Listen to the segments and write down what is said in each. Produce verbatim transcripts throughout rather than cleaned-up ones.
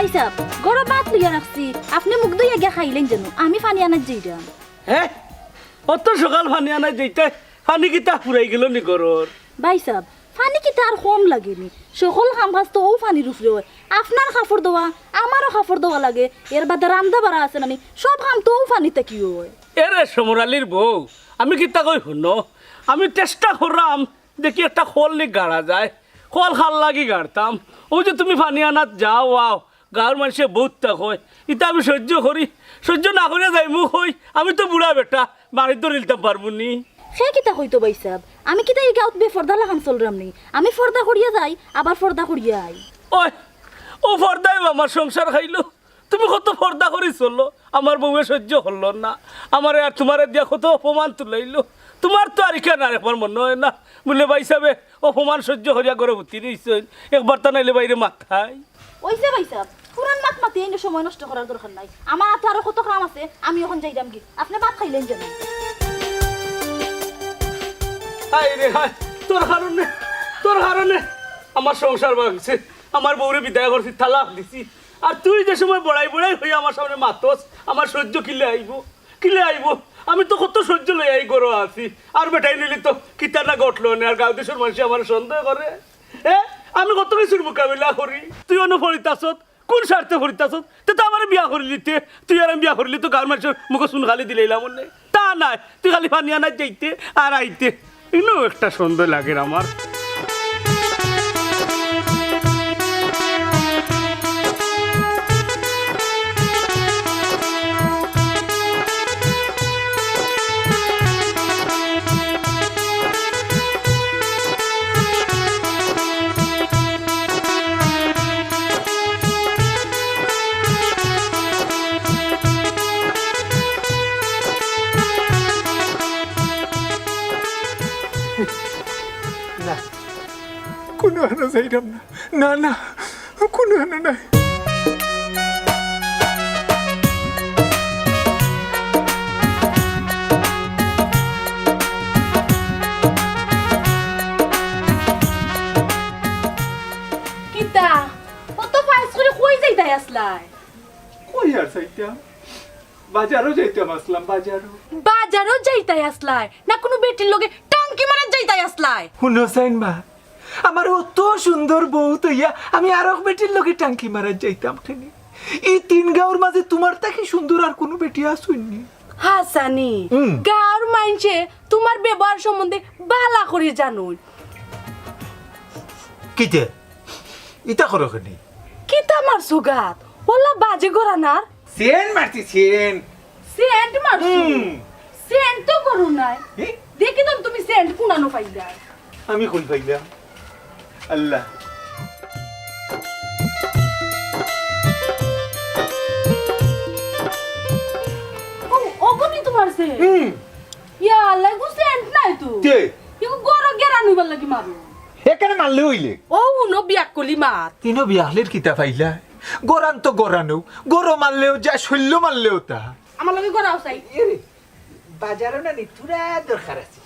ভাইসাব, ঘরো ভাত লইয়া রাখছি, আপনে মুখ ধইয়া গিয়া খাইলাইন যেন, আমি পানি আনাত যাইরাম। হে? অত সকাল পানি আনাত যাইতায়? পানি কিতা ফুরাই গেল নি ঘরর? ভাইসাব, পানি কিতা আর কম লাগে নি? সকল কাম-কাজ তো অউ পানির উপরে অয়। আপনার কাপড় ধওয়া, আমারও কাপড় ধওয়া লাগে, এর বাদে রান্দা-বাড়া আছে না নি, সব কাম তো অউ পানি থাকি অয়। এরে সমর আলীর বউ, আমি কিতা কই হুনো, আমি চেষ্টা কররাম দেখি একটা কল নি গাড়া যায়, কল কার লাগি গাড়তাম। অউ যে তুমি পানি আনাত যাও আও, গাঁওর মানষে বউততা কয়, ইতা আমি সইজ্য করি, সইজ্য না করিয়া যাইমু কই, আমি তো বুড়া বেটা, বাড়িত ধরিলতাম পারমু নি। হে কিতা কইতো ভাইসাব, আমি কিতা ই গাঁওত বেফর্দা লাখান চলরাম নি, আমি ফর্দা করিয়া যাই, আবার ফর্দা করিয়া আই। ওই, অউ ফর্দায় আমার সংসার খাইলো। তুমি কত ফর্দা করি চলো, আমার বউয়ে সইজ্য করলো না। আমারে আর তুমারে দিয়া কত অপমান তুলাইলো। তুমার তো আর ইখান আর একবার মনো অয় না। বুলে ভাইসাবে অপমান সইজ্য করিয়া ঘরো হুতি রইছইন, একবার তা নাইলে বাইরে মাথায়। অইছে ভাইসাব, পুরান মাত মাতি এইন সময় নষ্ট করার দরকার নাই। আমার আতো আরো কত কাম আছে, আমি অখন যাইরাম গি। আপনে ভাত খাইলাইন যেন। হায় রে হায়, তোর কারণে, তোর কারণে আমার সংসার ভাঙছে। আমার বউরে বিদায় করছি, তালাক দিছি। আর তুই যে সময় বড়াই বড়াই অইয়া আমার সামনে মাতস, আমার সইজ্য কিলা আইবো, কিলা আইবো? আমি তো কত সইজ্য লইয়া ই ঘরো আছি। আর বেটাইন অইলে তো কিতা না ঘটলো নে, আর গাঁও দেশর মানষে আমারে সন্দেহ করে। এ, আমি কত কিছুর মোকাবিলা করি, তুই অনো পড়িতাছত, কুন স্বার্থে পড়িতাছত? তে তো আমারে বিয়া করিলিতে, তুই আর আমি বিয়া করিলে তো গাঁওর মানষর মুখো চুন কালি দিলাইলাম অনে। তা নায়, তুই খালি পানি আনাত যাইতে আর আইতে। ইনো একটা সন্দেহ লাগের আমার। না, কুনু হানো যাইরাম না। না, না, কুনু হানো নাই। কিতা? অত ফাইস করি কই যাইতায় আছলায়? কই আর যাইতাম? বাজারো যাইতাম আছলাম, বাজারো। বাজারো যাইতায় আছলায়? না কুনু বেটির লগে টাঙ্কি মারাত যাইতায় আছলায়? হুনো চাইন মা, আমার অত সুন্দর বউ থইয়া আমি আরক বেটির লগে টাঙ্কি মারাত যাইতাম কেনে? ই তিন গাঁওর মাঝে তুমার থাকি সুন্দর আর কুনু বেটি আছইন নি? হাছানি, হুম। গাঁওর মানষে তুমার ব্যবহার সম্বন্ধে ভালা করি জানইন। কিতা? ইতা করো কেনে? কিতা মারছো গাত? অলা বাজে গরানার? সেন্ট মারছি, সেন্ট। সেন্ট মারছো? হুম। সেন্ট তো গরু নাই। এ? দেখি তো তুমি সেন্ট কুনানো পাইলা? আমি কই পাইলাম? আল্লাহ। ও, অগু নি তুমার সেন্ট? হুম। ইয়া আল্লাহ, এগু সেন্ট নায় তো। তে? এগু গরো গেরান অইবার লাগি মারো। এখানে মারলে অইলে? ও, হুনো বিয়াক্কলি মাত। ইনো বিয়াক্কলির কিতা পাইলা? গরান তো গরানো, গরো মারলেও যা, শল্য মারলেও তা। আমার লগে গরাও চাই। এরে, বাজারো না নি, থুড়া দরকার আছে।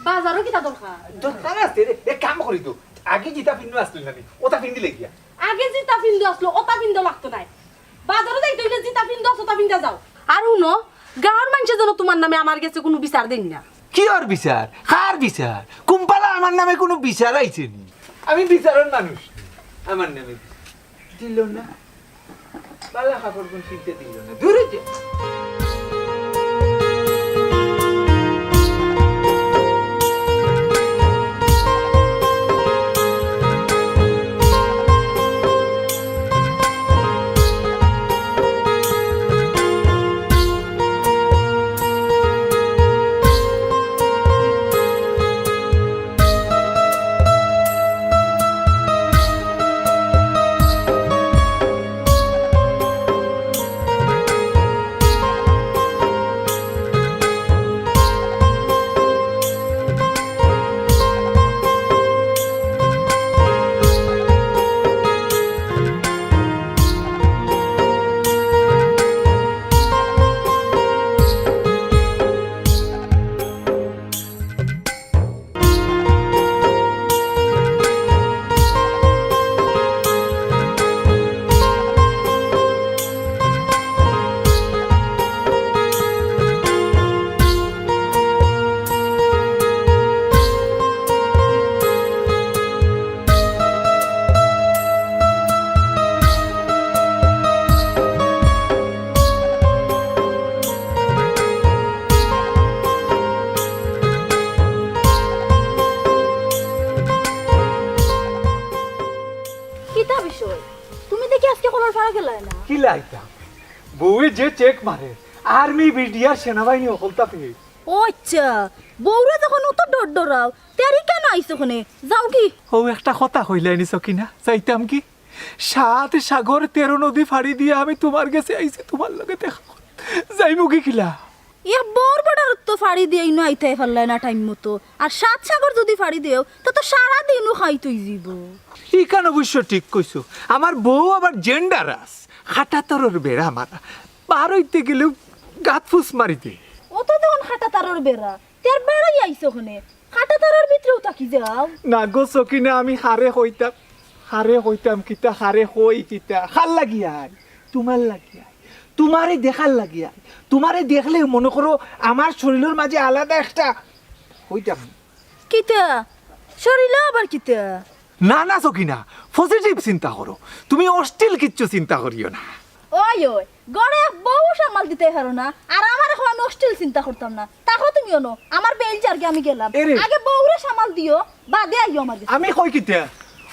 বাজারো কিতা দরকার? দরকার আছে রে, এক কাম করি তো, আগে যেতা ফিন্দো আছলো না নি, অতা ফিন্দিলে গিয়া। আগে যেতা ফিন্দো আছলো, অতা ফিন্দা লাগতো নায়। বাজারো যাইতে অইলে যেতা ফিন্দো আছো, অতা ফিন্দা যাও। আর হুনো, গাঁওর মানষে যেন তুমার নামে আমার গেছে কুনু বিচার দেইন না। কিওর বিচার? কার বিচার? কুম্পালা আমার নামে কুনু বিচার আইছে নি? আমি বিচারর মানুষ। আমার নামে দিল না। বালা কাপড় কুন ছিনতে দিল না। দূরে যা। গেলায় না। কিলা আইতাম? বউয়ে যে চেক মারে, আর্মি, বিডিআর, সেনাবাহিনী হকলতা পেয়ে। ও আচ্ছা, বউরে যখন অত ডর ডরাও, তে আর ইকানো আইছো কেনে? যাওগি। ও একটা কথা কইলায়নি সকিনা, যাইতাম কি? সাত সাগর তেরো নদী ফাড়ি দিয়া আমি তুমার গেছে আইছি, তুমার লগে দেখা করতে। যাইমুগি কিলা? ইয়া বড় বড় তো ফাড়ি দিয়া ইনো আইতায় পারলায় না টাইম মতো। আর সাত সাগর যুদি ফাড়ি দেও, তে তো সারা দিনও খাইতই যিবো। ইখান অবশ্য ঠিক কইছো। আমার বউ আবার জেন্ডারাস, কাঁটা তারর বেড়া মারা। বার অইতে গেলেও গাত ফুস মারি দে। ও তো তখন কাঁটা তারর বেড়া, তে আর বারই আইছো কেনে? কাঁটা তারর ভিতরেও থাকি যাও। না গো সকিনা, আমি কারে কইতাম, কারে কইতাম কিতা, কারে কই কিতা? কার লাগি আই? তুমার লাগি আই। তুমারে দেখার লাগি আই। তুমারে দেখলে মনো করো আমার শরীলর মাঝে আলাদা একটা অইতাম। কিতা? শরীলো আবার কিতা? না না সকিনা, পজিটিভ চিন্তা করো। তুমি অশ্লীল কিচ্ছু চিন্তা করিও না। ওই, ওই, ঘরে এক বউ সামাল দিতায় পারো না, আর আমারে কও আমি অশ্লীল চিন্তা করতাম না। থাকো তুমি অনো, আমার বেইল যারগি, আমি গেলাম। এরে। আগে বউরে সামাল দিও, বাদে আইও আমার গেছে। আমি কই কিতা?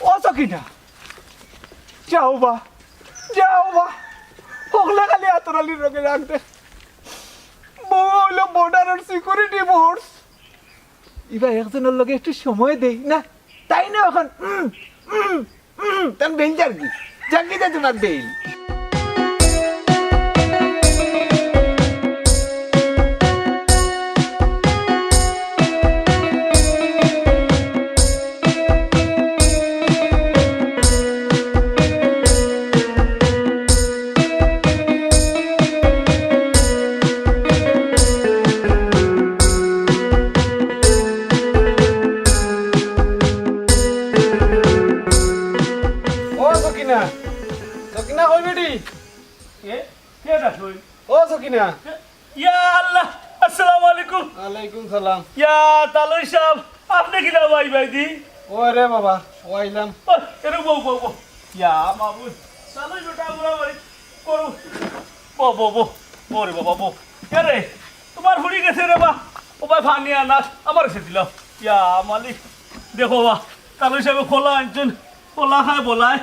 ও সকিনা, যাও বা, যাও বা। হকলে খালি আতর আলীর লগে রাগ দেখ। বউ অইলো বর্ডারর সিকিউরিটি ফোর্স। ইবা একজনর লগে একটু সময় দেই না, তাই না? এখন উম, উম, উম, তার বেইল যারগি, যারগি যা তুমার বেইল। ও সকিনা, সকিনা কই বেটি? এ, কে ডাকইন? ও সকিনা। ইয়া আল্লাহ, আসসালামু আলাইকুম। ওয়ালাইকুম সালাম। ইয়া তালই সাব, আপনে কিলা ভাই ভাই দি? ও রে বাবা, ও আইলাম। ও, এরে বউ, বউ, বউ। ইয়া মাবুদ, তালই বেটা, আমরা বাড়ি করো। বউ, বউ, বউ, বউ রে বাবা, বউ। এরে, তুমার ফুড়ি গেছে রে বা। ও ভাই, পানি আনাস, আমার গেছে দিলাও। ইয়া মালিক, দেখো বা, তালই সাবে কলা আনছইন, কলা খায় বলায়।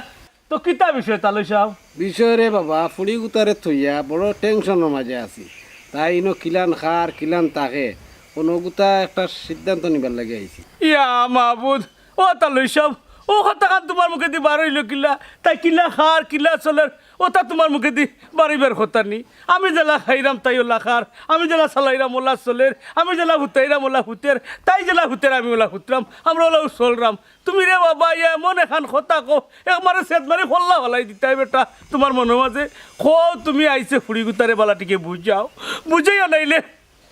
তো কিতা বিষয় তালই সাব? বিষয় রে বাবা, ফুড়ি গুতারে থইয়া বড় টেনশনর মাঝে আছি। তাই ইনো কিলান খার, কিলান থাকে, কুনুগুতা একটা সিদ্ধান্ত নিবার লাগি আইছি। ইয়া মাবুদ, ও তালই সাব, ও কথাখান তুমার মুখেদি বার অইলো কিলা? তাই কিলা খার, কিলা চলের, ওটা তুমার মুখেদি বারইবার কথা নি। আমি যেলা খাইরাম তাই ওলা খার, আমি যেলা চালাইরাম ওলা চলের, আমি যেলা হুতাইরাম ওলা হুতের, তাই যেলা হুতের আমি ওলা হুতরাম, আমরা ওলা চলরাম। তুমি রে বাবা, ইয়া এমন এখান কথা কও, একবারে সেদ মারি খল্লা ফালাই দিতায় বেটা, তুমার মনর মাঝে। কও তুমি আইছে ফুড়ি গুতারে বালা টিকে বুঝাও, বুঝাইয়া নাইলে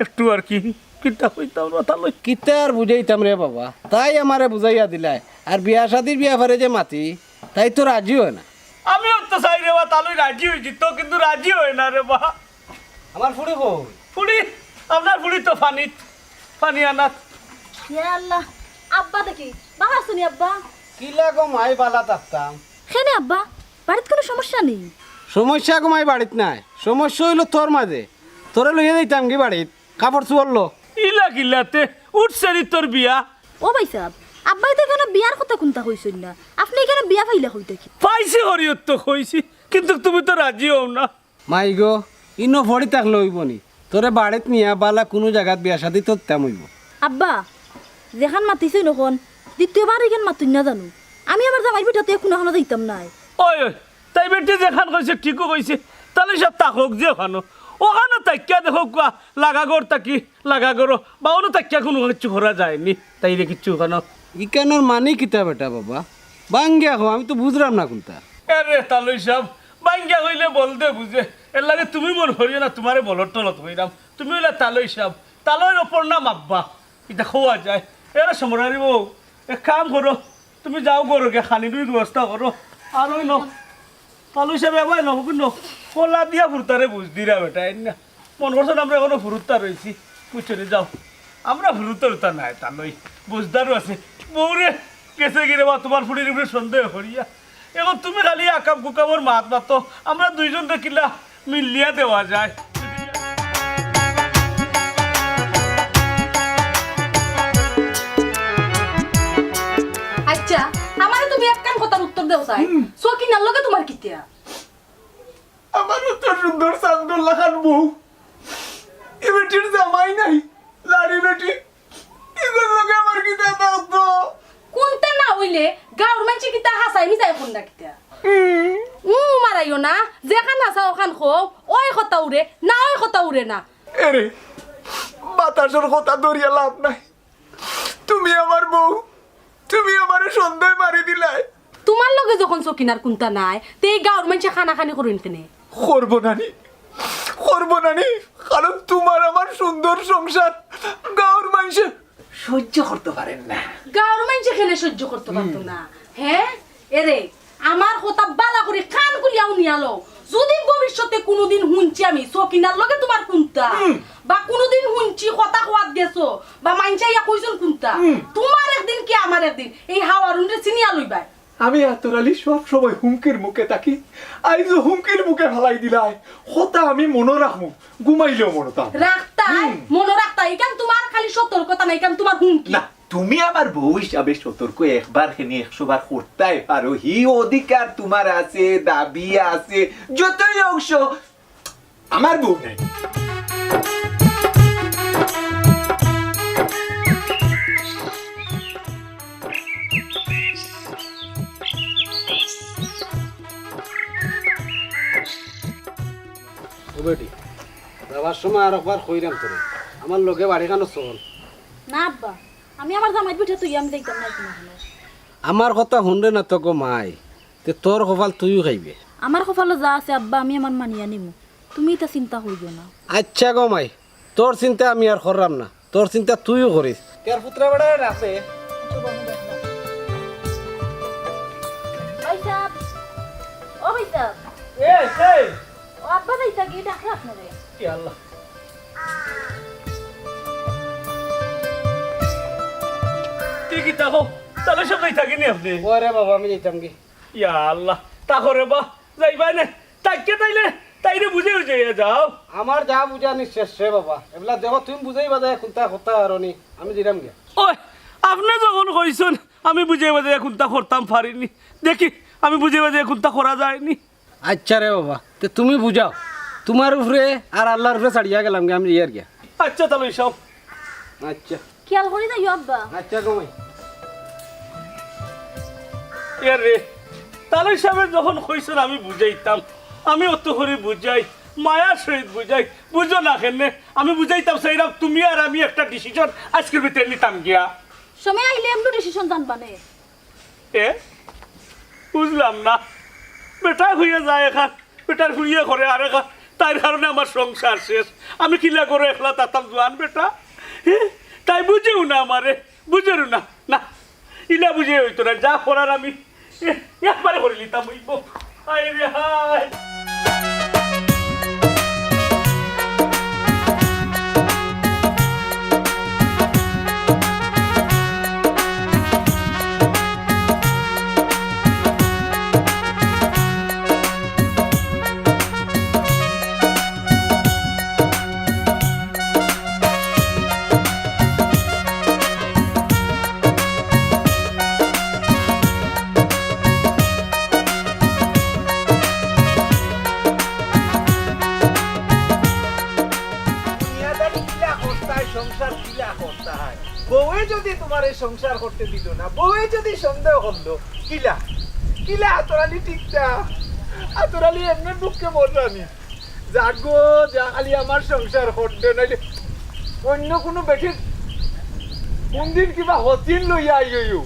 একটু আর কি, কিতা কইতাম না, তালই। কিতা আর বুঝাইতাম রে বাবা, তাই আমারে বুঝাইয়া দিলায়। আর বিয়া শাদির ব্যাপারে যে মাতি, তাই তো রাজি অয় না। আমিও তো চাই রে বা, তালই রাজি অইযিতো, কিন্তু রাজি অয় না রে বা। আমার ফুড়ি কই? ফুড়ি, আপনার ফুড়ি তো পানিত, পানি আনাত। ইয়া আল্লাহ, আব্বা দেখি, বালা আছইন নি আব্বা? কিলা গো মাই, বালা থাকতাম। কেনে আব্বা, বাড়িত কুনু সমস্যা নি? সমস্যা গো মাই বাড়িত নাই, সমস্যা অইলো তোর মাঝে। তোরে লইয়া যাইতাম কি বাড়িত, কাপড় চুপড় ল। ইলা কিলাতে, উঠছে নি তোর বিয়া? ও ভাইসাব, আব্বায় তো ইখানো বিয়ার কথা কুন্তা কইছইন না, আপনে ইখানো বিয়া পাইলা কই থাকি? পাইছি করিও তো কইছি, কিন্তু তুমি তো রাজি অও না। মাই গো, ইনো পড়ি থাকলে অইবো নি? তোরে বাড়িত নিয়া বালা কুনু জাগাত বিয়া শাদিত দিতাম অইবো। আব্বা, যেখান মাতিছইন অখন, দ্বিতীয়বার ইখান মাতইন না জানু। আমি আমার জামাইর ভিটাতে কুনু খানো যাইতাম নায়। ওই, ওই, তাই বেটি যেখান কইছে ঠিকউ কইছে, তাইলে সব থাকউক যে অখানো। অখানো থাকিয়া দেখউক্কা, লাগা ঘর থাকি, লাগা ঘরো, বা অনো থাকিয়া কুনু কিচ্ছু করা যায়নি। তাইরে কিচ্ছু কেন? ইখানোর মানি কিতা বেটা বাবা? ভাঙ্গিয়া কও, আমি তো বুঝরাম না কুন্তা। আরে তালই সাব, ভাঙ্গিয়া কইলে বলদে বুঝে। এরলাগি তুমি মনো করিও না তুমারে বলদ টলদ কইরাম। তুমি অইলা তালই সাব, তালইর অপর নাম আব্বা। ইতা কওয়া যায়। এরে সমরারি বউ, এক কাম করো, তুমি যাও ঘরো গিয়া খানির ব্যবস্থা করো। আর অইন, তালই সাব, এবায় নবগুন, কলা দিয়া ফুরতারে বুঝ দিরা বেটা, এর না। মনো করছো না আমরা অখনো ফুরুত্তা রইছি, বুঝছো নি? যাও, আমরা ফুরুত্তা উরুত্তা নায়, তালই বুঝদারও আছে। বউরে গেছে গি রে বা তুমার ফুড়ির উপরে সন্দেহ করিয়া। অখন তুমি খালি আকাম কুকামর মাত মাতো, আমরা দুইজনরে কিলা মিলিয়া দেওয়া যায়। আচ্ছা, আমারে তুমি একখান কথার উত্তর দেও চাই, সকিনার লগে তুমার কিতা? আমারও তো সুন্দর চান্দর লাখান বউ। ই বেটির জামাই নাই, লাড়ি বেটি। ইগুর লগে আমার কিতা থাকতো? কুন্তা না অইলে গাউর মানষে কিতা হাছাই মিছাই কইন না কিতা? হুম। উ মারাইও না, যেখান হাছা অখান কও, অউ কথা উড়ে না, অউ কথা উড়ে না। এরে, বাতাসর কথা ধরিয়া লাভ নাই। তুমি আমার বউ, তুমি আমারে সন্দেহ মারি দিলায়। তুমার লগে যখন সকিনার কুন্তা নাই, তে ই গাউর মানষে কানাকানি করইন কেনে? করবো নানি, করবো নানি, কারণ তুমার আমার সুন্দর সংসার গাউর মানষে সইজ্য করতো পারের না। গাউর মানষে কেনে সইজ্য করতো পারতো না? হে? এরে, আমার কথা ভালা করি কান খুলিয়া হুনিয়া লও। যুদি ভবিষ্যতে কুনুদিন হুনছি আমি সকিনার লগে তুমার কুন্তা, হুম। বা কুনুদিন হুনছি কথা কওয়াত গেছো, বা মানষে আইয়া কইছইন কুন্তা, হুম। তুমার একদিন কি আমার একদিন, এই হাওয়ারুনরে চিনিয়া লইবায়। আমি আতর আলী সব সময় হুমকির মুখে থাকি, আইজও হুমকির মুখে ফালাই দিলায়। কথা আমি মনো রাখমু, ঘুমাইলেও মনো থাকবো। রাখতায়, হুম। মনো রাখতায়, ইখান তুমার খালি সতর্কতা না, ইখান তুমার হুমকি। না, তুমি আমার বউ হিসাবে সতর্ক, একবার কেনে একশো বার করতায় পারো, হি অধিকার তুমার আছে, দাবি আছে, যতই অংশ আমার বউ নাই। ও বেটি, যাবার সময় আর একবার কইরাম তোরে, আমার লগে বাড়ি কানো চল। না আব্বা, আমি আমার জামাইর পিঠা তুই আমি যাইতাম না এখন। আমার কথা হুনরে না তো গো মাই, তে তোর কপাল তুইও খাইবে। আমার কপালো যা আছে আব্বা, আমি আমার মানিয়া নিমু, তুমি ইতা চিন্তা করিও না। আচ্ছা গো মাই, তোর চিন্তা আমি আর কররাম না, তোর চিন্তা তুইও করিস। তোর পুত্রা বেড়া রাখে। ভাই সাহেব, ও ভাই সাহেব। এ, কে? ও আব্বা যাইতা গিয়ে ডাকলে আপনারে। কি আল্লাহ। কি, কি তা কও? তাহলে সব যাইতা গি নি আপনি? ওরে বাবা, আমি যাইতাম গি। ইয়া আল্লাহ, তা করে বা, যাইবা নে, তাইকে তাইলে, তাইরে বুঝে বুঝে যাও। আমার যা বুঝা নিঃশেষ রে বাবা, এবলা দেখো তুমি বুঝাই বাজায় কুন্তা করতা পারো নি, আমি দিলাম গিয়া। ওই, আপনি যখন কইছেন, আমি বুঝাই বাজায় কুন্তা করতাম পারিনি, দেখি, আমি বুঝাই বাজায় কুন্তা করা যায়নি। আচ্ছা রে বাবা, তে তুমি বুঝাও, তোমার উপরে আর আল্লাহর উপরে ছাড়িয়া গেলাম গিয়া, আমি ইয়ার গিয়া। আচ্ছা, তাহলে সব। আচ্ছা। খেয়াল করি যাইও আব্বা। আচ্ছা, ঘুমাই। এ রে, তালই সাহেব যখন কইছেন আমি বুঝাইতাম, আমি অত করে বুঝাই, মায়ার সহিত বুঝাই, বুঝো না কেনে? আমি বুঝাইতাম চাইরাম, তুমি আর আমি একটা decision আজকের ভিতরে নিতাম গিয়া। সময় আইলে এমন decision জানবা নে। এ? বুঝলাম না। বেটায় কইয়া যায় এখান, বেটার ফুড়িয়ে করে আরেকখান। তাইর কারণে আমার সংসার শেষ। আমি কিলা করে একলা থাকতাম জোয়ান বেটা? এ? তাই বুঝেও না আমারে, বুঝেও না। না, ইলা বুঝে হইতো না। যা করার আমি, এ, একবারে করি লিতাম অইবো। হায় রে হায়। দুনিয়াদারি কিলা করতায়, সংসার কিলা করতায়? বউয়ে যদি তোমারে সংসার করতে দিল না, বউয়ে যদি সন্দেহ করলো, কিলা? কিলা আতর আলী টিকতা? আতর আলী এমনে দুঃখে মররানি। যাগো, যা খালি আমার সংসার করতে, নাইলে অন্য কুনু বেটির কুনদিন কিবা হতিন লইয়া আইও,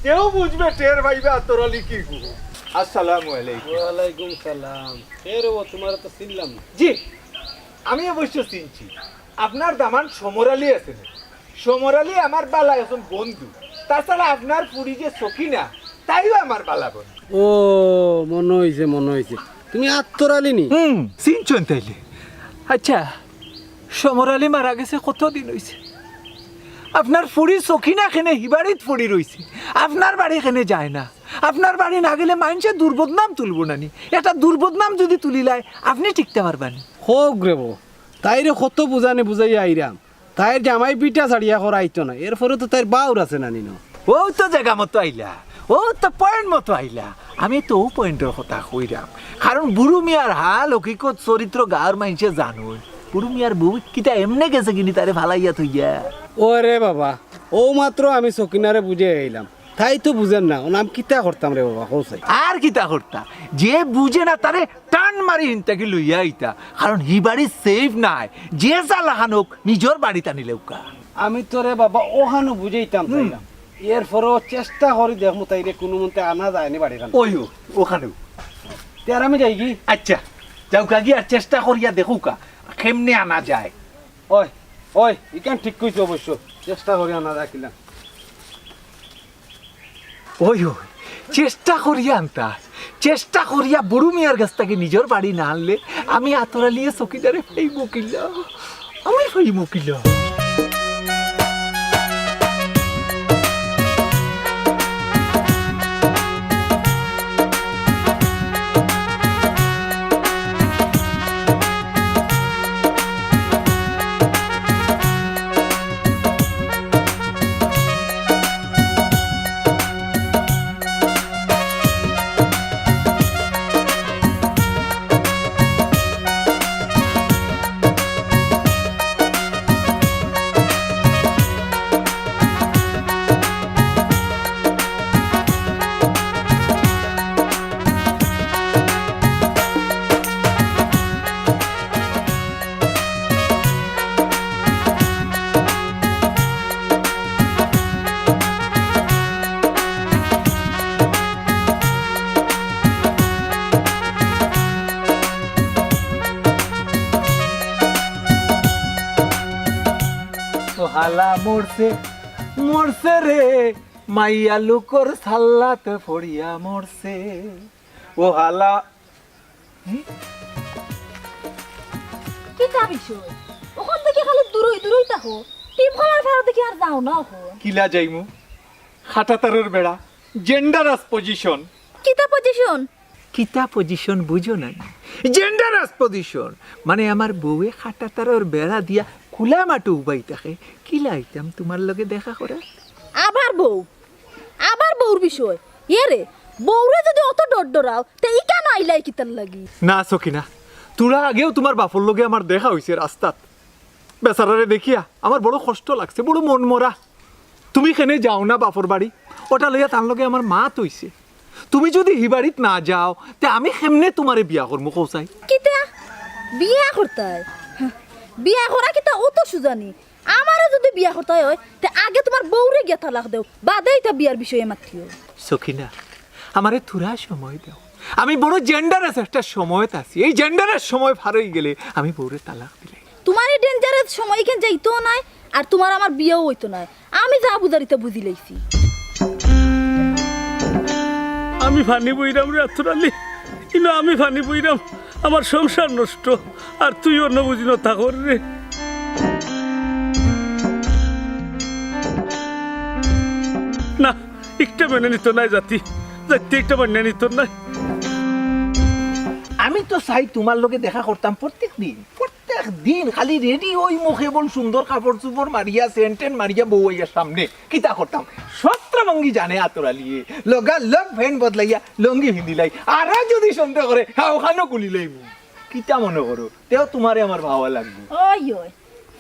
তেউ বুঝবে, টের পাইবে আতর আলী কিগু। আসসালামু আলাইকুম। ওয়ালাইকুম সালাম। এ রে, ও তোমারে তো চিনলাম না। জি, আমি অবশ্য চিনছি। আপনার দামান সমর আলী আছে না? সমর আলী আমার বালা একজন বন্ধু। তাছাড়া আপনার ফুড়ি যে সকিনা, তাইও আমার বালা বন্ধু। ও, মনো অইছে, মনো অইছে। তুমি আতর আলী নি? হুম, চিনছইন তাইলে। আচ্ছা, সমর আলী মারা গেছে কতদিন অইছে? আপনার ফুড়ি সকিনা কেনে হিবাড়িত পড়ি রইছে? আপনার বাড়ি কেনে যায় না? আপনার বাড়ি না গেলে মাইনষে দুর্বদনাম তুলবো না নি? একটা দুর্বদনাম যদি তুলিলায়, আপনি টিকতা পারবা নি? হোক রে বউ, তাইরে কত বুঝানি বুঝাইয়া আইরাম। তাইর জামাই পিঠা ছাড়িয়া করা আইতো না, এরপরে তো তাইর বাউর আছে না নি ন? ও তো জাগা মতো আইলা, ও তো point মতো আইলা। আমি তো ও pointর কথা কইরাম, কারণ বুরু মিয়ার হাল হকিকত চরিত্র গাঁওর মাইনষে জানইন। বুরু মিয়ার বউ কিতা এমনে গেছে গিনি তারে ফালাইয়া থইয়া? ওরে বাবা, অউ মাত্র আমি সকিনারে বুঝাই আইলাম, তাই তো বুঝের না। অখন আমি কিতা করতাম রে বাবা, কও চাই। আর কিতা করতা? যে বুঝে না তারে টান মারি হিনতাকি লইয়া আইতা, কারণ হি বাড়ি safe নায়। যে জালাখান হউক, নিজর বাড়িত আনিলেউক্কা। আমি তোরে বাবা অখানউ বুঝাইতাম চাইলাম, এরপরেও চেষ্টা করি দেখমু তাইরে কুনুমন্তে আনা যায়নি বাড়িখান। ওই ও, অখানউ। তে আর আমি যাইগি? আচ্ছা, যাউক্কা গিয়া আর চেষ্টা করিয়া দেখউক্কা, কেমনে আনা যায়। ওই, ওই, ইখান ঠিক কইছো অবশ্য, চেষ্টা করি আনা যায় কিলা। ওই, ওই, চেষ্টা করিয়া আনতা, চেষ্টা করিয়া বুরু মিয়ার গেছ থাকি নিজর বাড়ি না আনলে আমি আতর আলিয়ে সকিনারে পাইমু কিলা, আমি পাইমু কিলা। ও হালা মরছে, মরছে রে, মাইয়া লোকর সাল্লাত পড়িয়া মরছে। ও হালা, হুম? কিতা বিষয়? অখান থাকি খালি দূরই দূরই থাকো। টিপ করার ফেরা দেখি আর যাও না অখন। কিলা যাইমু? কাটা তারর বেড়া, genderous position। কিতা position? কিতা position বুঝো না? Genderous position। মানে আমার বউয়ে কাটা তারর বেড়া দিয়া খুলা মাঠো উবাই থাকে। কিলা আইতাম তুমার লগে দেখা করা? আবার বউ? আবার বউর বিষয়? এরে, বউরে যদি অত ডর ডরাও, তে ইখানো আইলায় কিতার লাগি? না সকিনা, থুড়া আগেউ তুমার বাপর লগে আমার দেখা অইছে রাস্তাত। বেচারারে দেখিয়া আমার বড় কষ্ট লাগছে, বড় মন মরা। তুমি কেনে যাও না বাপর বাড়ি? ওটা লইয়া তান লগে আমার মাত অইছে। তুমি যদি হি বাড়িত না যাও, তে আমি কেমনে তুমারে বিয়া করমু কও চাই? কিতা? বিয়া করতায়? বিয়া করা কিতা অত সুজা নি? আমারে যদি বিয়া করতায় অয়, তে আগে তুমার বউরে গিয়া তালাক দেও, বাদে ইতা বিয়ার বিষয়ে মাতিও। সকিনা, আমারে থুড়া সময় দেও। আমি বড় genderous একটা সময়ত আছি। এই genderous সময় পার অই গেলে আমি বউরে তালাক দিলাই। তুমার এই dangerous সময় ইখান যাইতো নায়, আর তুমার আমার বিয়াও অইতো নায়। আমি যা বুঝার ইতা বুঝিলাইছি। আমি পানি বইরাম রে আতর আলী, ইনো আমি পানি বইরাম, আমার সংসার নষ্ট, আর তুই অন্য বুঝি না তা কর রে। না, একটা মেনে নিত নায় জাতি, জাতি একটা মানিয়া নিত নায়। আমি তো চাই তুমার লগে দেখা করতাম প্রত্যেক দিন, প্রত্যেক দিন খালি ready অইমু, কেবল সুন্দর কাপড় চোপড় মারিয়া, সেন্ট টেন্ট মারিয়া বউ আইয়া সামনে। কিতা করতাম? ছত্রভঙ্গি জানে আতর আলিয়ে, লগালগ প্যান্ট বদলাইয়া লুঙ্গি পিন্দিলাই। আরো যদি সন্দেহ করে, হ্যাঁ, অখানও খুলিলাইমু। কিতা মনো করো? তেও তুমারে আমার পাওয়া লাগবো। ওই, ওই,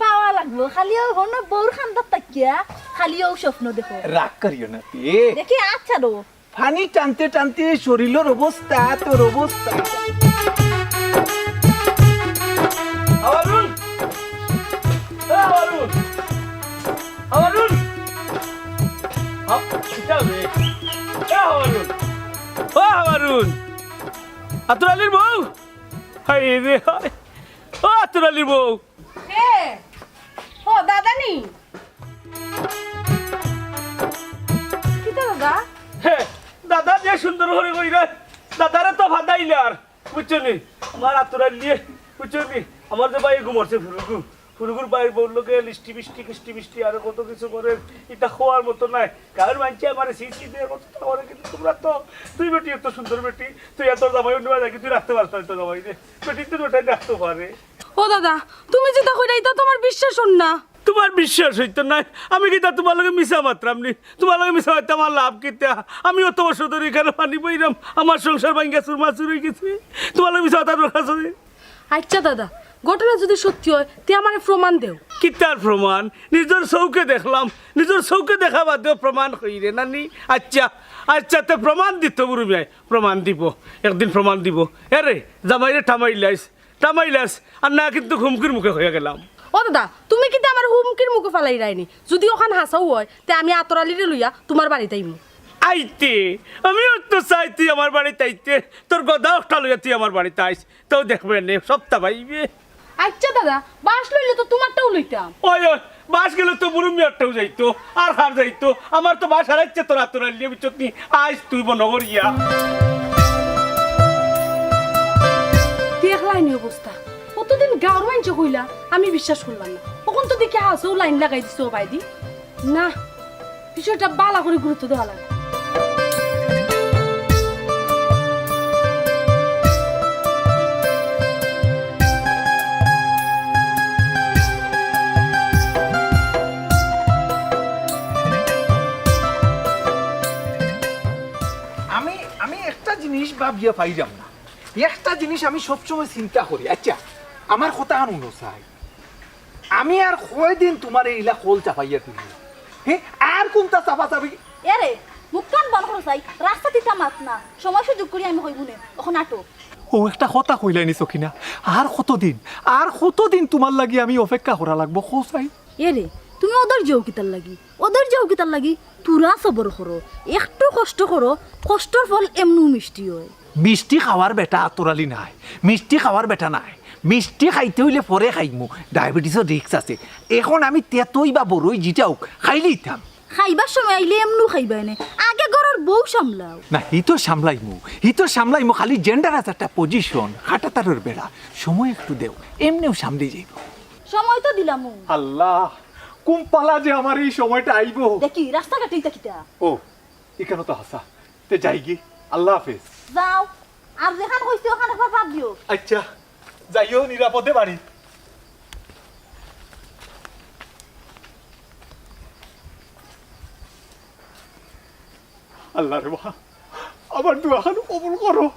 পাওয়া লাগবো। খালি অউ হনো বউর কান্দাত থাকিয়া, খালি অউ স্বপ্ন দেখো। রাগ করিও না তে। দেখি, আচ্ছা রো। পানি টানতে টানতে শরীলর অবস্থা, তোর অবস্থা। হাওয়ারুন! এ হাওয়ারুন! হাওয়ারুন! হা-, কিতা বে? এ হাওয়ারুন! ও হাওয়ারুন! আতর আলীর বউ! হায় রে হায়! ও আতর আলীর বউ! হে! ও দাদা নি? কিতা দাদা? হে, দাদা যে সুন্দর করি কইরা, দাদারে তো ফাদাইলার, বুঝছো নি? আমার আতর আলীয়ে, বুঝছো নি? আমার যে ভাই ঘুমরছে ফুরুগু, ফুরুগুর ভাইর বউর লগে লিষ্টি মিষ্টি, কিষ্টি মিষ্টি, আরো কত কিছু করে, ইতা কওয়ার মতো নায়। গাঁওর মাইনষে আমারে ছি ছি দিয়া কততা করে, কিন্তু তুমরা তো দুই বেটি, এত সুন্দর বেটি, তুই এত জামাই অন্য বাড়ি থাকি তুই রাখতে পারছ না, তো জামাই রে, বেটি তো ওটাই রাখতে পারে। ও দাদা, তুমি যেতা কইরায় ইতা তো আমার বিশ্বাস অর না। তুমার বিশ্বাস অইতো নায়। আমি কিতা তুমার লগে মিছা মাতরাম নি? তুমার লগে মিছা মাততে আমার লাভ কিতা? আমি অত বছর ধরি ইখানো পানি বইরাম, আমার সংসার ভাঙ্গিয়া চুরমাচুর অইগেছে। তুমার লগে মিছা মাতার দরকার আছে নি? আইচ্ছা দাদা, ঘটনা যুদি সত্যি অয়, তে আমারে প্রমাণ দেও। কিতার প্রমাণ? নিজর চউখে দেখলাম, নিজর চউখে দেখা বাদেও প্রমাণ কই রে নানি? আইচ্ছা, আইচ্ছা, তে প্রমাণ দিতো বুরু মিয়ায়, প্রমাণ দিবো, একদিন প্রমাণ দিবো। এরে, জামাইরে থামাইলাইস, থামাইলাইস, আর না কিন্তু হুমকির মুখে কইয়া গেলাম। ও দাদা, তুমি কিতা আমারে হুমকির মুখে ফালাইরায় নি? যুদি অখান হাছাউ অয়, তে আমি আতর আলীরে লইয়া তুমার বাড়িত আইমু। আইতে? আমিও তো চাই তুই আমার বাড়িত আইতে, তোর গদা একটা লইয়া তুই আমার বাড়িত আইস। তাও দেখবে নে, সবতা পাইবে। আইচ্ছা দাদা, বাঁশ লইলে তো তুমারটাও লইতাম। ওই, ওই, বাঁশ গেলে তো বুরু মিয়ারটাও যাইতো, আর কার যাইতো? আমার তো বাঁশ হারাইছে তোর আতর আলীরে, বুঝছত নি? আইস তুই বনগরিয়া। দেখলায় নি অবস্থা, অতদিন গাঁওর মাইনষে কইলা, আমি বিশ্বাস করলাম না, অখন তো দেখি হাছাউ লাইন লাগাই দিছে ও বাইদি। না, বিষয়টা ভালা করি গুরুত্ব দেওয়া লাগবো। আমি, আমি একটা জিনিস ভাবিয়া পাইরাম না, একটা জিনিস আমি সবসময় চিন্তা করি। আইচ্ছা, আমার কথা হুনো চাই, আমি আর কয়দিন তুমারে ইলা কল চাপাইয়া দিমু? হে, আর কুনতা চাপাচাপি? এরে, মুখখান বন্ধ করো চাই, রাস্তাত ইতা মাত না, সময় সুযোগ করি আমি কইমু নে, অখন আটো। ও একটা কথা কইলায় নি সখিনা, আর কতদিন, আর কতদিন তুমার লাগি আমি অপেক্ষা করা লাগবো, কও চাই? এরে, তুমি অধৈর্য অও কিতার লাগি? অধৈর্য অও কিতার লাগি? থুড়া সবর করো, একটু কষ্ট করো, কষ্টর ফল এমনেউ মিষ্টি অয়। মিষ্টি খাওয়ার বেটা আতর আলী নায়, মিষ্টি খাওয়ার বেটা নায়। মিষ্টি খাইতে অইলে পরে খাইমু, ডায়াবেটিসর রিস্ক আছে। অখন আমি তেতই বা বড়ই যেটা অউক, খাইলিতাম। খাইবার সময় আইলে এমনেউ খাইবায় নে, আগে ঘরর বউ সামলাও। না, হি তো সামলাইমু, হি তো সামলাইমু, খালি জেন্ডার আছে একটা পজিশন, কাঁটাতারের বেড়া, সময় একটু দেও, এমনেউ সামলি যাইবো। সময় তো দিলামু। আল্লাহ, কুন পালা যে আমার ই সময়টা আইবো। দেখি, রাস্তাঘাটে ইতা কিতা? ও, ইখানো তো হাছা। তে যাইগি, আল্লাহ হাফেজ। যাও, আর যেখান কইছি অখান একবার বাদ দিও। আইচ্ছা, যাইও নিরাপদে বাড়ি। আল্লাহ রে মা, আমার দোয়াখান কবুল করো।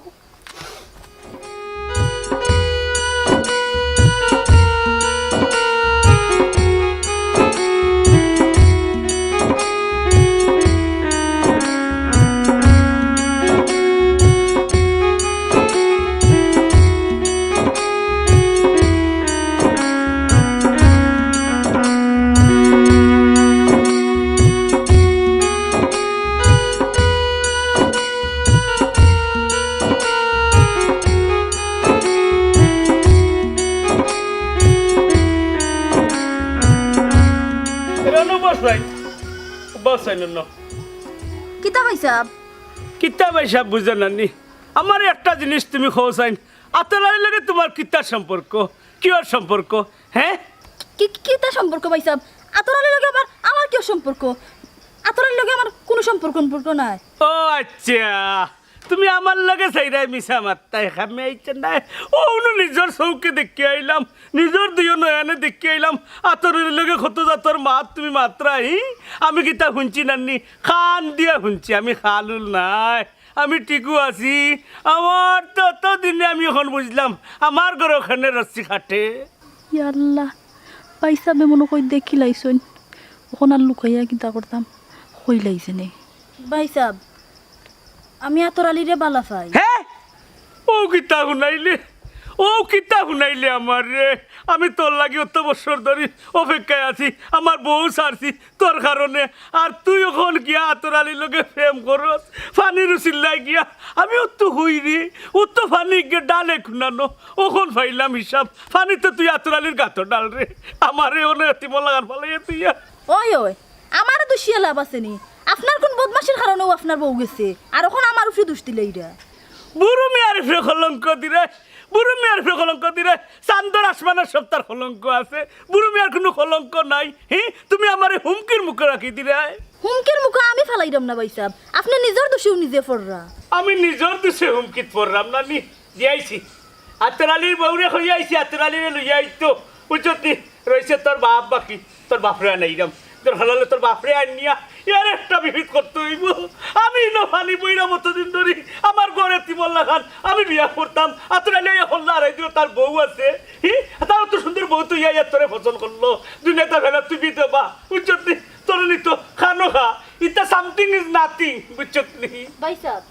এরা অনো বসাই, বসাই অনো। কিতা ভাইসাব? কিতা ভাইসাব বুঝো না নি? আমারে একটা জিনিস তুমি কও চাইন, আতর আলীর লগে তুমার কিতা সম্পর্ক? কিওর সম্পর্ক? হে? কি, কি, কিতা সম্পর্ক ভাইসাব? আতর আলীর লগে আবার আমার কিওর সম্পর্ক? আতর আলীর লগে আমার কুনু সম্পর্ক সম্পর্ক নাই। ও আইচ্ছা, তুমি আমার লগে চাইরায় মিছা মাততায়, কামে আইছে নায়। অউ অনো নিজর চউখে দেখিয়া আইলাম, নিজর দুইও নয়নে দেখিয়া আইলাম। আতর আলীর লগে কত জাতর মাত তুমি মাতরায়, হি? আমি কিতা হুনছি নানি? কান দিয়া হুনছি, আমি কালুল নায়। আমি ঠিকউ আছি। আমার তো অতদিনে আমি অখন বুঝলাম, আমার ঘরো কেনে রশি কাটে। ইয়া আল্লাহ, ভাইসাবে মনো কয় দেখিলাইছইন। অখন আর লুকাইয়া কিতা করতাম, কইলাইছে নে। ভাইসাব, আমি আতর আলীরে বালা পাই। হে? অউ কিতা হুনাইলে? অউ কিতা হুনাইলে আমারে? আমি তোর লাগি অত বছর ধরি অপেক্ষায় আছি, আমার বউ ছাড়ছি, তোর কারণে। আর তুই অখন গিয়া আতর আলীর লগে প্রেম করস, পানির উছিল্লায় গিয়া। আমি অত হুইরি, অত পানি গিয়া ডালে খুনানো, অখন পাইলাম হিসাব। পানি তো তুই আতর আলীর গাতো ডাল রে, আমারে অনো এতিমর লাখান ফালাইয়া তুই। ওই, ওই, আমারে দুষিয়া লাভ আছে নি? আপনার কুন বদমাশির কারণে অউ আপনার বউ গেছে, আর অখন আমার উপরে দুষ দিলাইরা। বুরু মিয়ার উপরে কলঙ্ক দিরায়, বুরু মিয়ার উপরে কলঙ্ক দিরায়, চান্দর আসমানর সবতার কলঙ্ক আছে, বুরু মিয়ার কুনু কলঙ্ক নাই। হি, তুমি আমারে হুমকির মুখো রাখি দিরায়। হুমকির মুখো আমি ফালাইরাম না ভাইসাব, আপনে নিজর দুষেউ নিজে পড়রা। আমি নিজর দুষে হুমকিত পড়রাম না নি, দিয়াইছি। আতর আলীর বউরে কইয়া আইছি, আতর আলীরে লইয়া আইতো, বুঝছত নি? রইছে তোর বাপ বাকি। তোর বাপরে আনাইরাম, তোর হালালে তোর বাপরে আনিয়া এর একটা বিহিত করতে অইবো। আমি ইনো পানি বইরাম অতদিন ধরি, আমার ঘরে তিমল লাখান, আমি বিয়া করতাম, আতর আলী আইয়া হল্লা হারাই দিল, তার বউ আছে, হি, তার অত সুন্দর বউ তুই আইয়া তোরে পছন্দ করলো, দুনিয়াটা ফেলা তুই বিধবা, বুঝছত নি? তোর নি তো খানো খা, ইতা something is nothing, বুঝছত নি? ভাই সাহেব,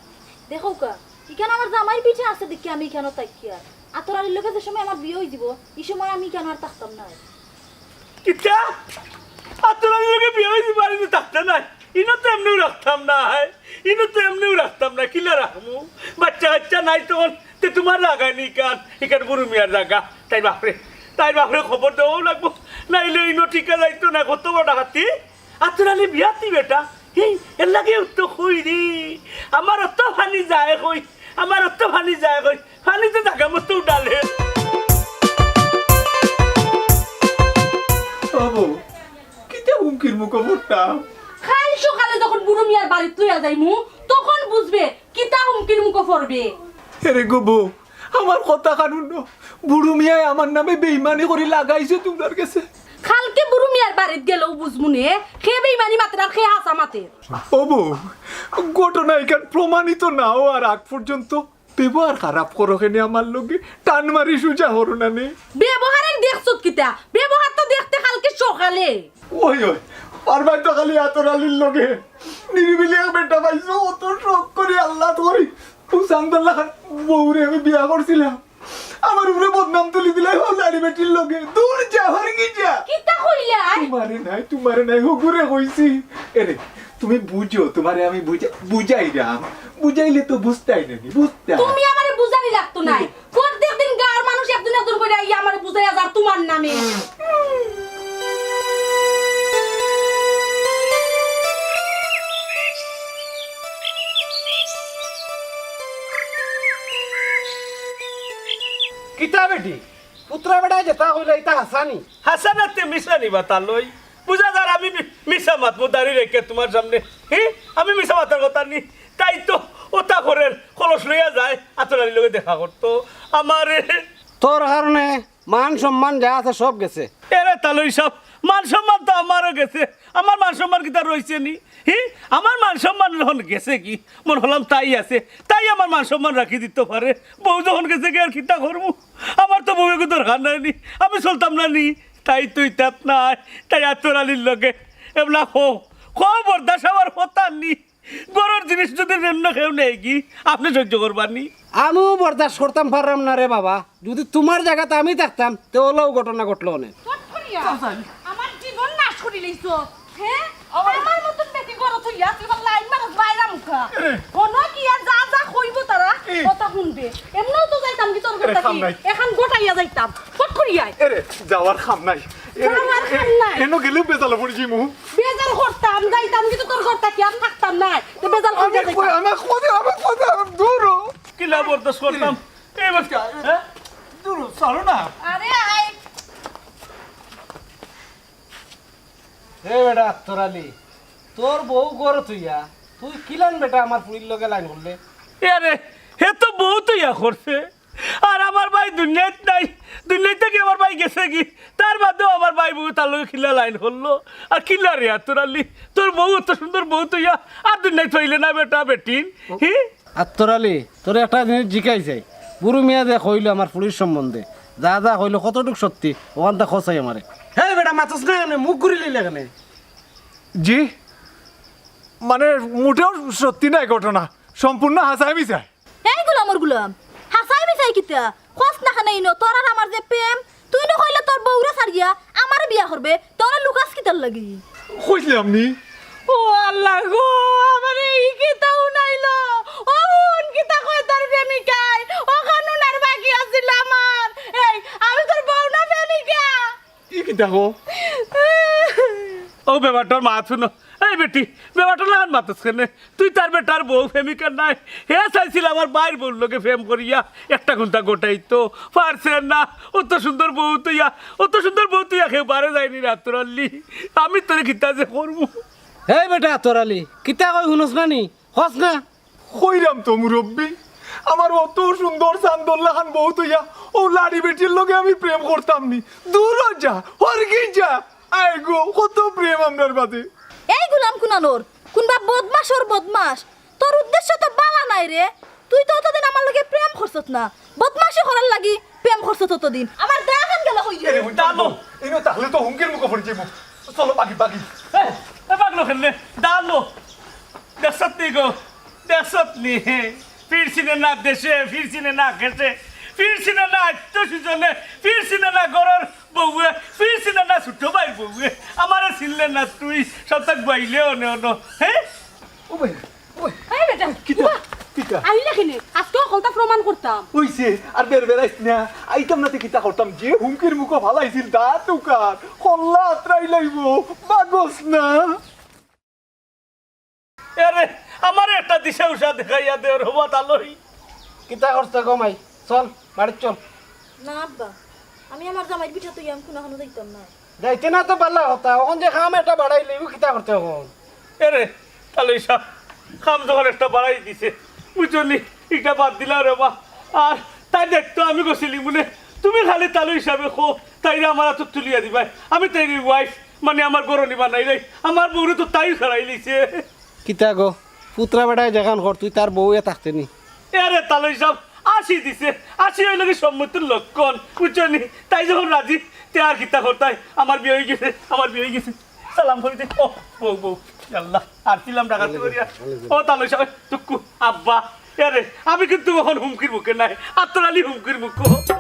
দেখো কা, ইখান আমার জামাইর পিঠে আছে দেখি আমি ইখানো তাকিয়া। আতর আলীর লগে যে সময় আমার বিয়া অই দিব, ই সময় আমি ইখানো আর থাকতাম না। কিতা? আতর আলীর লগে বিয়া অই দিব আর ইনো থাকতে নাই? ইনো তো এমনেও রাখতাম না, হায়। ইনো তো এমনেও রাখতাম না, কিলা রাখমু? বাচ্চা কাচ্চা নাই তখন, তে তোমার লাগাইনি ইখান, ইখান বুরু মিয়ার জাগা। তাই বাপরে, তাই বাপরে খবর দেওয়াও লাগবো, নাইলে ইনো টিকা যাইতো না, কত বড় হাতি। আতর আলী বিয়াতি বেটা, হি, এর লাগেও তো কই রে, আমার অত পানি যায় কই, আমার অত পানি যায় কই, পানি তো জাগা মতো উঠালে। ও বউ, কিতা হুমকির মুখো পড়তাম? কাইল সকালে যখন বুরু মিয়ার বাড়িত লইয়া যাইমু, তখন বুঝবে কিতা হুমকির মুখো পড়বে। এরে গো বউ, আমার কথা খান হুনো। বুরু মিয়ায় আমার নামে বেইমানি করি লাগাইছে তোমার গেছে। কালকে বুরু মিয়ার বাড়িত গেলেও বুঝমু নে, কে বেইমানি মাতের আর কে হাছা মাতের। ও বউ, ঘটনা ইখান প্রমাণিত না অওয়ার আগ পর্যন্ত ব্যবহার খারাপ করো কেনে আমার লগে, টান মারি সুজা করো না নে। ব্যবহারে দেখছত কিতা? ব্যবহার তো দেখতে কালকে সকালে। ওই, ওই, পারবাই তো খালি আতর আলীর লগে। নিরিবিলি এক বেটা পাইছো, অত শখ করি আল্লাহ করি। ও চান্দর লাখান বউরে আমি বিয়া করছিলাম। আমার উপরে বদনাম তুলি দিলাই ও লাড়ি বেটির লগে। দূর যা, হরগি যা। কিতা কইলা? তোমারে নাই, তোমারে নাই, হগুরে কইছি। এরে, তুমি বুঝো, তোমারে আমি বুঝা-, বুঝাইরাম। বুঝাইলে তো বুঝতায় নানি, বুঝতা। তুমি আমারে বুঝানি লাগতো নাই। প্রত্যেক দিন গাঁওর মানুষ একজন একজন করে আইয়া আমারে বুঝাইয়া যার তোমার নামে। কিতা বেটি? পুতরা বেটায় যেতা কইলা, ইতা হাছানি? হাছা না তে মিছা নি বা তালই? বুঝা যার আমি মি-, মিছা মাতমু দাড়ি রেখে তোমার সামনে। হি? আমি মিছা মাতার কথা নি। তাই তো ওতা করের, কলস লইয়া যায়, আতর আলীর লগে দেখা করতো। আমারে তোর কারণে মান সম্মান যা আছে সব গেছে। এরে তালই সাব, মান সম্মান তো আমারও গেছে। আমার মান সম্মান কিতা রইছে নি? হি? আমার মান সম্মান যখন গেছে গি, মনে করলাম তাই আছে, তাই আমার মান সম্মান রাখি দিতো পারে। বউ যখন গেছে গি আর কিতা করমু? আমার তো বউ এগু দরকার নাই নি, আমি চলতাম না নি। তাই তুই তাত নাই, তাই আতর আলীর লগে। এবলা কও, কও বরদাস্ত আমার কথা নি। ঘরর জিনিস যদি অন্য কেউ নেয় গি, আপনে সহ্য করবা নি? আমিও বরদাস্ত করতাম পাররাম না রে বাবা। যদি তোমার জাগাত আমি থাকতাম, তে অলাও ঘটনা ঘটলো অনে। চট করিয়া। আমার জীবন নাশ করি লইছো। হে? আমার মতন বেটি ঘরো থইয়া তুই আবার লাইন মারস বাইরা মুখা। হনো কি আর যা যা কইবো তারা, কথা হুনবে। এমনেও তো যাইতাম কি তোর ঘর থাকি? এখান গোটাইয়া যাইতাম। চট করিয়া। এরে, যাওয়ার কাম নাই। এরে, যাওয়ার কাম নাই। এনো গেলেও বেজালো পড়ি যিমু। বেজাল করতাম, যাইতাম কিন্তু তোর ঘর থাকি আর থাকতাম না। তো বেজাল কই আমি যাইতাম? কই, আমার কথা, আমার কথা, দূর হ। কিলা বরদাস্ত করতাম? এই বাচ্চা, হ্যাঁ? দূর হ, ছাড়ো না। আরে আয়। এ বেটা আতর আলী, তোর বউ ঘরো থইয়া তুই কিলান বেটা আমার ফুড়ির লগে লাইন করলে? এ আরে, হে তো বউ থইয়া করছে। আর আমার ভাই দুনিয়াত নাই, দুনিয়াত থাকি আমার ভাই গেছে গি, তার বাদেও আমার ভাই বউ তার লগে কিলা লাইন করলো। আর কিলা রে আতর আলী, তোর বউ অত সুন্দর বউ থইয়া আর দুনিয়াত পাইলে না বেটা বেটিন, হি? আতর আলী, তোরে একটা জিনিস জিকাই চাই। বুরু মিয়া যে কইলো আমার ফুড়ির সম্বন্ধে, যা যা কইলো কতটুক সত্যি, অখানতা ক চাই আমারে। হে বেটা, মাতস না কেনে, মুখ ঘুরি লইলে কেনে? জি, মানে মোটেও সত্যি নায় ঘটনা, সম্পূর্ণ হাছাই মিছাই। এই গোলামর গোলাম, হাছাই মিছাই কিতা? কস না কেনে ইনো, তোর আর আমার যে প্রেম, তুই না কইলে তোর বউরে ছাড়িয়া আমারে বিয়া করবে, তোরা লুকাস কিতার লাগি? কইলাম নি। ও আল্লাহ গো, আমারে ই কিতা হুনাইলো? ও হুন, কিতা কয় তোর প্রেমিকায়? অখান হুনার বাকি আছিল আমার। এই, আমি তোর বউ না প্রেমিকা? ই কিতা কও? ও বেবাটর মা, হুনো। এই বেটি, বেবাটর লাখান মাতস কেনে? তুই তার বেটার বউ প্রেমিকা নায়। হে চাইছিল আমার ভাইর বউর লগে প্রেম করিয়া একটা ঘন্টা গোটাইতো। পারছে না। অত সুন্দর বউ থইয়া, অত সুন্দর বউ থইয়া কেউ বারে যায়নি রে আতর আলী। আমি তোরে কিতা যে করমু। এই বেটা আতর আলী, কিতা কই হুনস না নি? কস না। কইরাম তো মুরব্বি, আমার অত সুন্দর চান্দর লাখান বউ থইয়া অউ লাড়ি বেটির লগে আমি প্রেম করতাম নি। দূর হ যা, হরগি যা। আয় গো, কত প্রেম আমরার মাঝে। এই গুলাম কুনানোর, কুনবা বদমাশর বদমাশ। তোর উদ্দেশ্য তো বালা নায় রে। তুই তো অতদিন আমার লগে প্রেম করছত না, বদমাশি করার লাগি প্রেম করছত অতদিন। আমার দাখান গেল কই রে? এরে, ওই দাঁড়াও। ইনো তাহলে তো হুমকির মুখো পড়ি যাইমু। চলো, বাগি, বাগি। এ, এ, বাগলো কেনে? দাঁড়াও। দেখছত নি গো? দেখছত নি? ফিরছি না, না দেশে, ফিরছি না, না খেতে, ফিরছি না, না আত্মীয় স্বজনে, ফিরছি না, না ঘরর বউয়ে, ফিরছি না, না ছোট ভাইর বউয়ে। আমারে চিনলে না তুই, সব তাক বাইলে অনে অনো, হ্যাঁ? ও ভাই, ও ভাই। এই বেটা, কিতা? উবা, কিতা? আইলে কেনে? আজকে হকলতা প্রমাণ করতাম। অইছে, আর বের বেড়াইস না। আইতাম না তে কিতা করতাম? যে হুমকির মুখো ফালাইছিল, দাঁত উকার, কল্লা আত্রাই লাইবো, বাগস না। আরে, আমারে একটা দিশা উষা দেখাইয়া দে রে বা তালই। কিতা করতে গো মাই? চল, বাড়িত চল। না আব্বা, আমি আমার জামাইর পিঠা তো ইয়াম কুনাখানো যাইতাম না। যাইতে না তো বালা কথা, অখন যে কাম একটা বাড়াইলে, ইগু কিতা করতে অখন? এরে, তালই সাব, কাম যখন একটা বাড়াই দিছে, বুঝছো নি? ইটা বাদ দিলাম রে বা। আর তাই দেখতো আমি গছিলি মনে, তুমি খালি তালই সাবে কও, তাইরে আমার আতো তুলিয়া দিবায়। আমি তাইরে ওয়াইফ, মানে আমার ঘরনি বানাইলাই, আমার বউরে তো তাই ছাড়াই লিছে। কিতা গো, পুতরা বেটায় যেখান কর, তুই তার বউয়ে থাকতে নি। এরে তালই সাব, আশি দিছে, আশি অইলো কি সম্মতির লক্ষণ, বুঝছো নি? তাই যখন রাজি, তে আর কিতা করতায়? আমার বিয়া অই গেছে, আমার বিয়া অই গেছে। সালাম করি দে। ও, বউ, বউ, আল্লাহ, আর ছিলাম ডাকাতি করিয়া। ও তালই সাব, টুকু, আব্বা, এরে, আমি কিন্তু অখন হুমকির মুখে নাই, আত্রালি হুমকির মুখো।